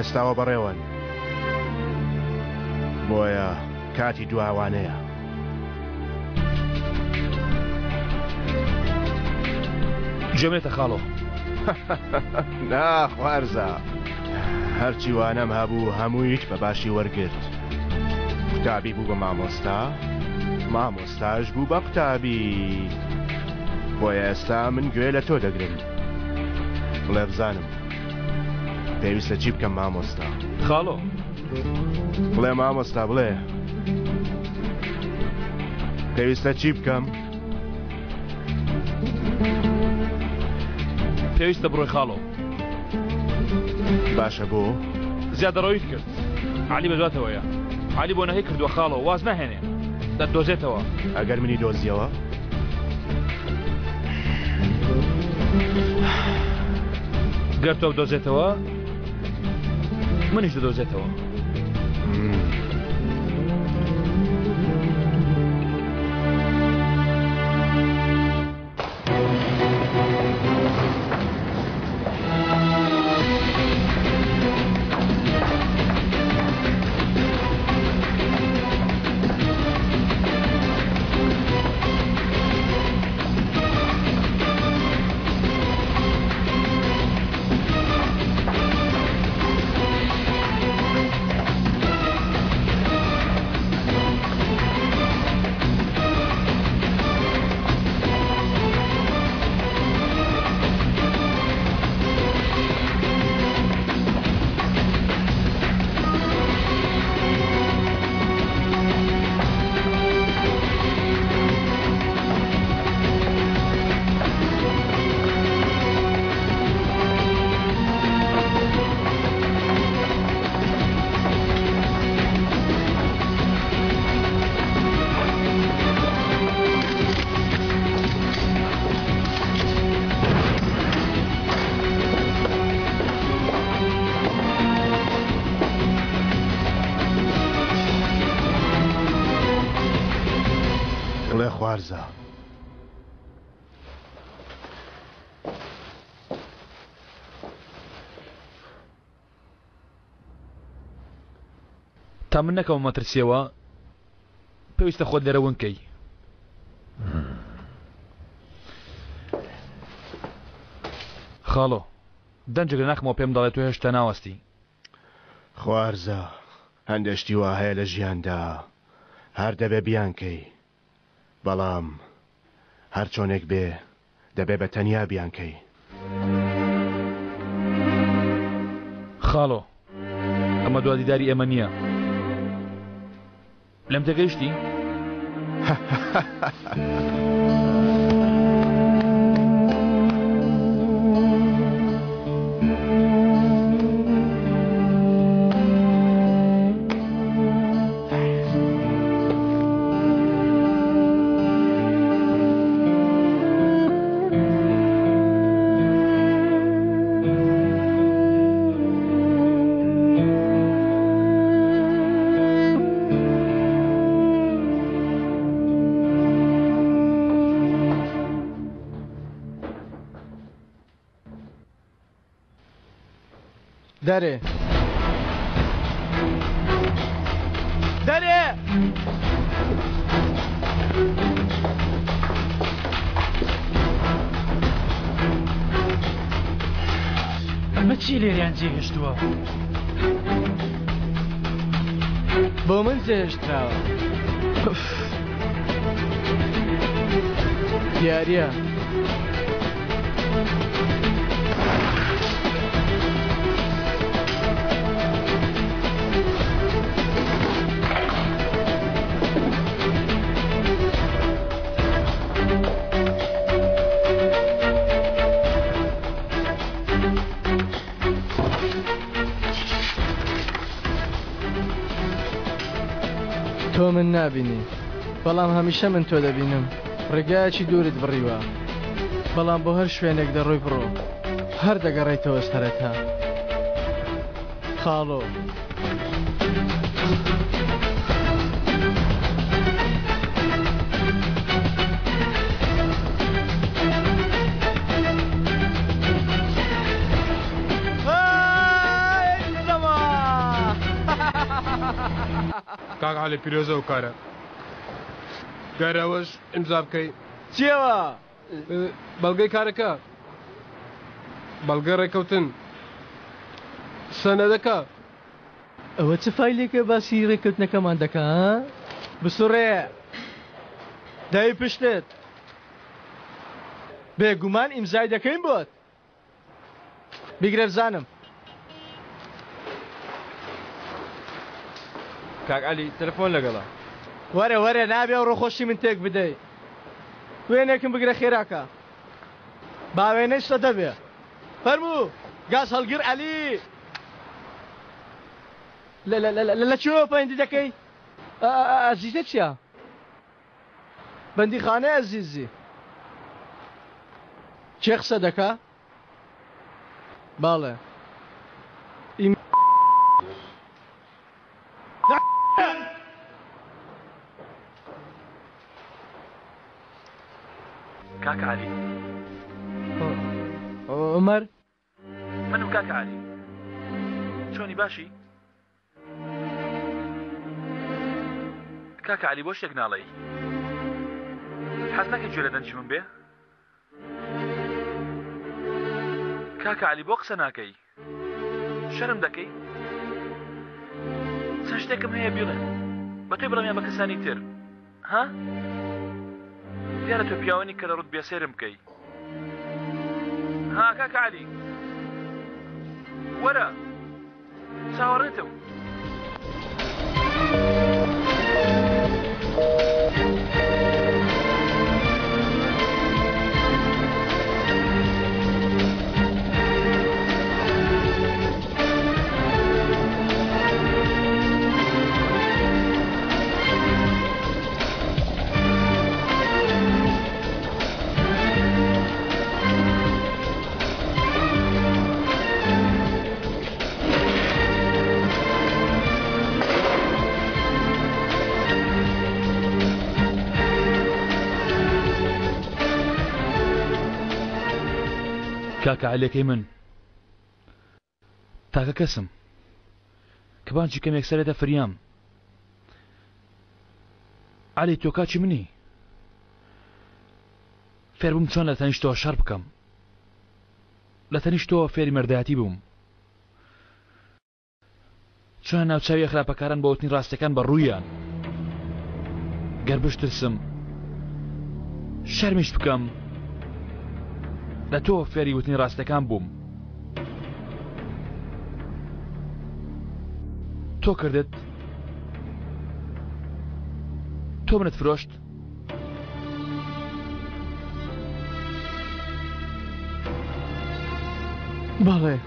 ئێستاوە بەڕێوەن. بۆیە کاتی دواوانەیە. گوێم لێتە خاڵۆ. نا خوارزا هەرچی وانەم هەبوو هەموویت بە باشی وەرگرت. قوتابی بوو بە مامۆستا، مامۆستاش بوو بە قوتابی. بۆیە ئێستا من گوێ لە تۆ دەگرم. بڵێ بزانم پێویستە چی بکەم مامۆستا؟ خاڵۆ. بڵێ مامۆستا بڵێ. پێویستە چی بکەم؟ پێویستە بڕۆی خاڵۆ. باشە بۆ؟ زیادەڕەویت کرد. عەلی بەدواتەوەیە. عەلی بۆ نەهی کردووە خاڵۆ، واز ناهێنێ. دەتدۆزێتەوە. ئەگەر منی دۆزیەوە؟ گەر تۆ بدۆزێتەوە، منیش دەدۆزێتەوە. بڵێ خوارزا. تا من نەکەومە مەترسیەوە پێویستە خۆت لێرە ون کەی. خاڵۆ دەنجێک لە ناخمەوە پێم دەڵێ تۆ هێشتا ناوەستی. خوارزا هەندێ شتی وا هەیە لە ژیاندا هەر دەبێ بیانکەی بەڵام هەر چۆنێک بێ دەبێ بە تەنیا بیانکەی. خاڵۆ ئەمە دوا دیداری ئێمە نییە. لێم تێگەیشتی؟ دەرێ دەرێ! ئەمە چی لێریان جێهێشتووە؟ بۆ من جێهێشتراوە. دیاریە. تۆ من نابینی بەڵام هەمیشە من تۆ دەبینم ڕێگایەکی دوورت بڕیوە بەڵام بۆ هەر شوێنێک دەڕۆی بڕۆ هەر دەگەڕێیتەوە سەرەتا خاڵۆ. عەلی پیرۆزە ئەو کارە. گەر ئەوەش ئیمزا بکەی. چیەوە؟ بەڵگەی کارەکە. بەڵگەی ڕێکەوتن. سەنەدەکە. ئەوە چ فایلێکە باسی ڕێککەوتنەکەمان دەکا ها؟ بسوڕێ دەی پشتت. بێگومان ئیمزای دەکەین بۆت. بیگرە بزانم. کاک عەلی تەلەفۆن لەگەڵە. وەرە وەرە نابێ ئەو ڕۆخۆشی من تێک بدەی. وێنێکم بگرە خێراکە. با وێنەی سەدە بێ. فەرموو گاز هەڵگر عەلی. لە لە لە لە کوێوە پەیوەندی دەکەی؟ ئەزیزە چییە؟ بەندیخانەی ئەزیزی. کێ قسە دەکا؟ بەڵێ. کاکە عەلی. عومەر. منم کاکە عەلی. چۆنی باشی؟ کاکە عەلی بۆ شتێک ناڵێی؟ حەز ناکەی گوێ لە دەنگی من بێ؟ کاکە عەلی بۆ قسە ناکەی؟ شەرم دەکەی؟ چەند شتێکم هەیە بیڵێم بە تۆی بڵێم یان بە کەسانی تر ها؟ دیارە تۆ پیاوەنی کە لە ڕوت بێسێرم بکەی ها کاکە عەلی وەرە چاوەڕێتم. کاکە عەلیەکەی من تاکە کەسم کە بانکی کەمێک سەرێتە فریام عەلی تۆ کاکی منی فێربووم چۆن لە تەنیشتەوە شەڕ بکەم لە تەنیشتەوە فێری مەردایەتی بووم چۆنە ناوچاوی خراپەکاران بە وتنی ڕاستەکان بە ڕوویان گەر بشترسم شەرمیش بکەم لە تۆ فێری وتنی ڕاستەکان بووم تۆ کردت تۆ منت فرۆشت بەڵێ.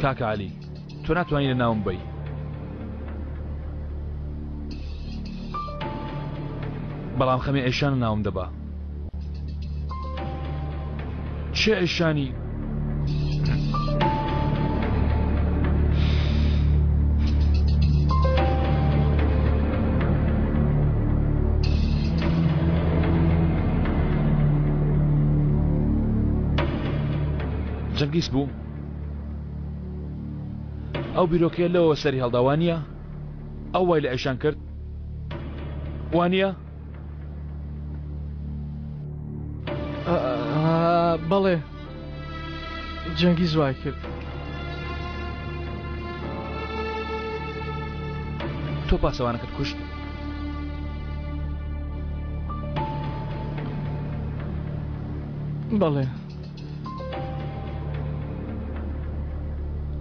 کاکە عەلی تۆ ناتوانانی لە ناوم بی بەڵام خەمی ئەیشان ناوم دەبا چێ ئەیشانی جەنگیز بوو ئەو بیرۆکەیە لەوە سەری هەڵدا وانە ئەو وای لە ئەیشان کرد وانە بەڵێ جەنگیز وای کرد. تۆ پاسەوانەکەت کوشت؟ بەڵێ.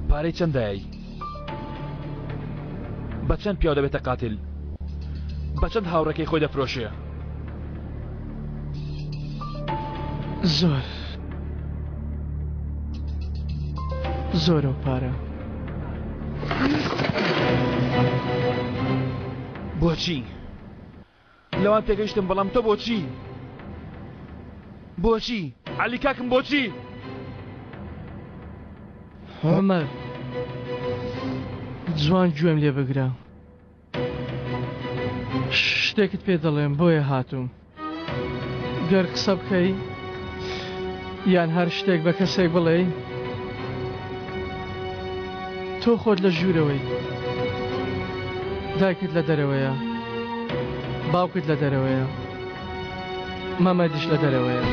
پارەی چەند دایەی؟ بە چەند پیاو دەبێتە قاتل؟ بە چەند هاوڕێکەی خۆی دەفرۆشێ؟ زۆر زۆرە و پارە. بۆچی؟ لەوان تێگەیشتم بەڵام تۆ بۆچی؟ بۆچی؟ عەلی کاکم بۆچی؟ عومەر جوان گوێم لێ بگرە. شتێکت پێ دەڵێم بۆیە هاتووم. گەر قسە بکەی. یان هەر شتێک بە کەسێک بڵێی؟ تۆ خۆت لە ژوورەوەی. دایکت لە دەرەوەیە. باوکت لە دەرەوەیە. مەمەدیش لە دەرەوەیە.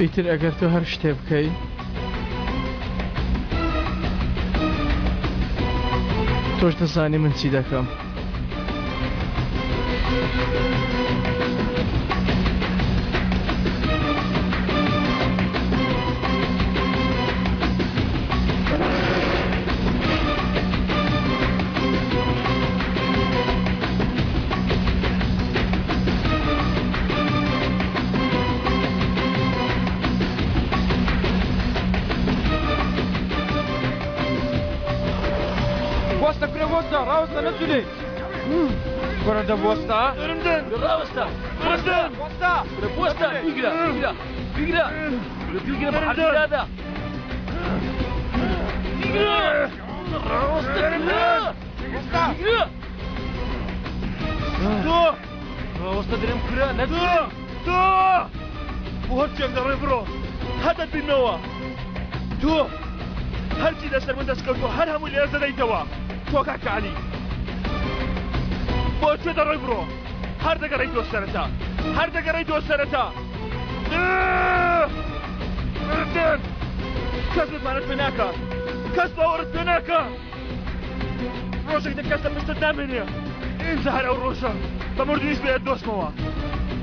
ئیتر ئەگەر تۆ هەر شتێ بکەی تۆش دەزانی من چی دەکەم. وەستە کورە وەستە ڕاوەستە نەجولێی کورە دە وەستە ڕاوەستە وەستە وەستە وەستە بیگرە بیگرە بیگرە بیگرە بە حەردادا بیگرە ڕاوەستە وەستە بیگرە تۆ ڕاوەستە درێم کورە نەجولێی تۆ بۆ هەرچێک دەڕۆی بڕۆ هەر دەتبینمەوە تۆ هەرچی لەسەر من دەستکەوتووە هەر هەمووی لێرە دەدەیتەوە تۆ کاکە عەلی بۆ کوێ دەڕۆی بڕۆ هەر دەگەڕێیتەوە سەرەتا هەر دەگەڕێیتەوە سەرەتا مردن کەس متمانەت پێ ناکا کەس باوەڕت پێ ناکا ڕۆژێک دە کەس لە پشتت نامێنێ ئینجا هەر ئەو ڕۆژە بە مردوویش بێت دۆزمەوە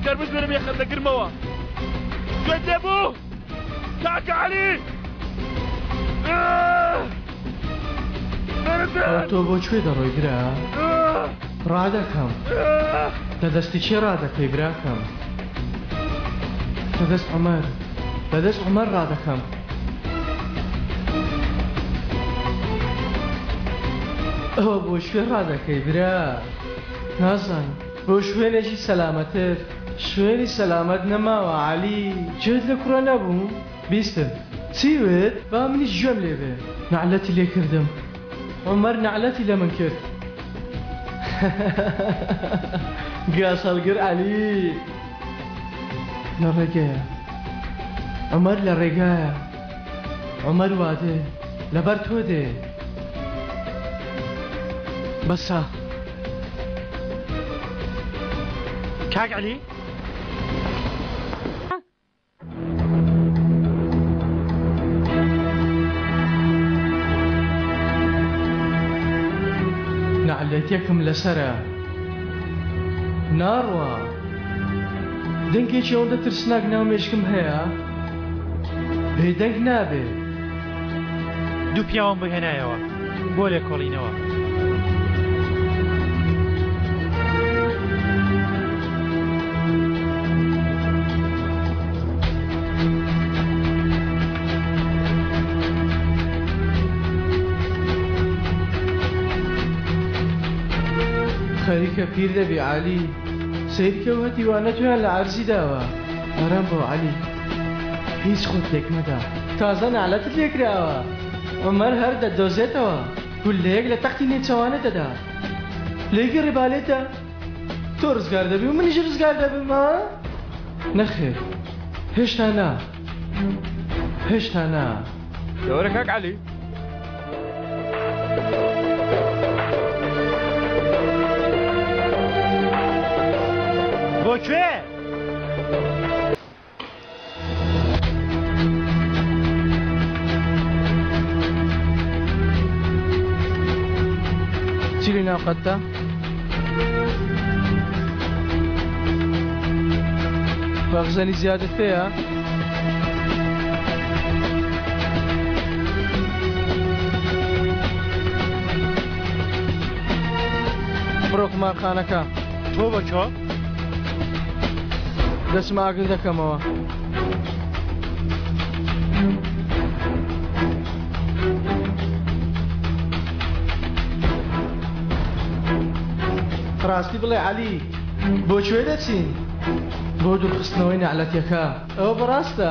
گەر بشمێنم یەخەت دەگرمەوە گوێت لێ بوو کاکە عەلی ئەوە تۆ بۆ کوێ دەڕۆی برا؟ ڕادەکەم. لە دەستی کێ ڕادەکەی براکەم؟ لە دەست عومەر. لە دەست عومەر ڕادەکەم. ئەوە بۆ کوێ ڕادەکەی برا؟ نازانم. بۆ شوێنێکی سەلامەتر. شوێنی سەلامەت نەماوە عەلی. گوێت لە کوڕە نەبوو؟ بیستم. چی وت؟ با منیش گوێم لێ بێ. نەعلەتی لێ کردم. عومەر نەعلەتی لە من کرد. گاسهەڵگر عەلی لە ڕێگەیە. عومەر لە ڕێگایە. عومەر وادێ. لەبەر تۆ دێ. بەسە. کاک عەلی؟ نەعلەتێکم لەسەرە ناڕوا دەنگێکی ئەوەندە ترسناک ناو مێشکم هەیە بێدەنگ نابێ. دوو پیاوم بۆ هێنایەوە بۆ لێکۆڵینەوە. خەریکە پیر دەبی عەلی سەیرکە و هەتیوانە تۆیان لە عەرزی داوە ئارام بۆ عەلی هیچ خۆت لێک مەدە تازە نەعلەتت لێ کراوە عومەر هەر دەتدۆزێتەوە گوللەیەک لە تەختی نێچەوانت دەدا لێی ڕێبالێتە تۆ ڕزگار دەبی و منیش ڕزگار دەبم ها؟ نەخێر هێشتا نا هێشتا نا. دەوەرە کاک عەلی. بۆ کوێ؟ چی لە ناو قەدتە؟ مەخزەنی زیادت پێیە؟ بڕۆ قومارخانەکە. تۆ بە کۆ؟ دەچمە ئاگر دەکەمەوە. ڕاستی بڵێ عەلی بۆ کوێ دەچین؟ بۆ دوورخستنەوەی نەعلەتیەکە. ئەوە بەڕاستە؟